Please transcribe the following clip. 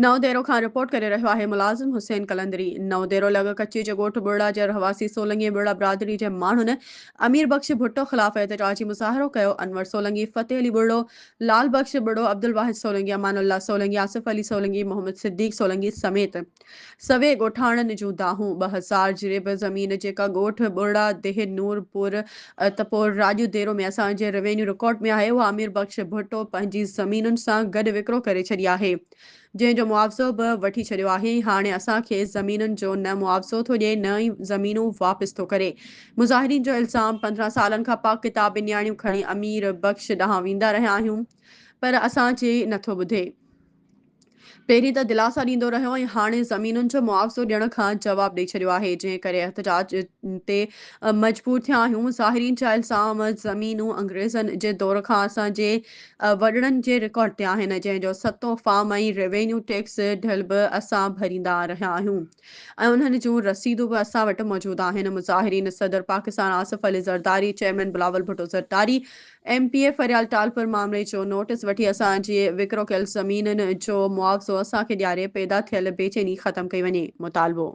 نئون ديرو کان رپورٽ ڪري رهيو آهي ملازم حسين قلندري. نئون ديرو لڳ ڪچي جي ڳوٺ ٻرڙا جي رهواسي سولنگي ۽ ٻرڙا برادري جي ماڻهن امير بخش ڀٽو خلاف احتجاجي مظاهرو ڪيو. انور سولنگي، فتح علي ٻرڙو، لال بخش ٻرڙو، عبدالواحد سولنگي، امان الله سولنگي، آصف علي سولنگي، محمد صديق سولنگي سميت سوين ڳوٺاڻن جون دانهون. 2000 جريب زمين جيڪا ڳوٺ ٻرڙا ديهه نور پور تپور راڄو ديرو ۾ اسان جي روينيو رڪارڊ ۾ آهي اها امير بخش ڀٽو پنهنجي زمينن سان گڏ وڪرو ڪري ڇڏي آهي. جنهن جو معاوضو به وٺي ڇڏيو آهي ۽ هاڻي اسان کي زمينن جو نه معاوضو ٿو ڏئي نه ئي زمينون واپس ٿو ڪري. مظاهرين جو الزام 15 سالن کان پاڪ ڪتاب ۽ نياڻيون کڻي امير بخش ڏانهن ويندا رهيا آهيون پر اسان جي نٿو ٻڌي. پهرين ته دلاسا ڏيندو رهيو ۽ هاڻي زمينن جو معاوضو ڏيڻ کان جواب ڏئي ڇڏيو آهي جنهن ڪري احتجاج تي مجبور ٿيا آهيون. مظاهرين جا الزام زمينون انگريزن جي دور کان اسان جي وڏڙن جي رڪارڊ تي آهن، جنهن جو ستون فارم ۽ روينيو ٽيڪس ڍل به اسان ڀريندا رهيا آهيون ۽ انهن جون رسيدون به اسان وٽ موجود آهن. مظاهرين صدر Pakistan Asif Ali Zardari, chairman Bilawal Bhutto Zardari, M P A Faryal Talpur مامري جو نوٽيس وٺي اسان جي وڪرو ڪيل زمينن جو معاوضو اسان کي ڏياري پيدا ٿيل بيچيني ختم ڪئي وڃي. مطالبو.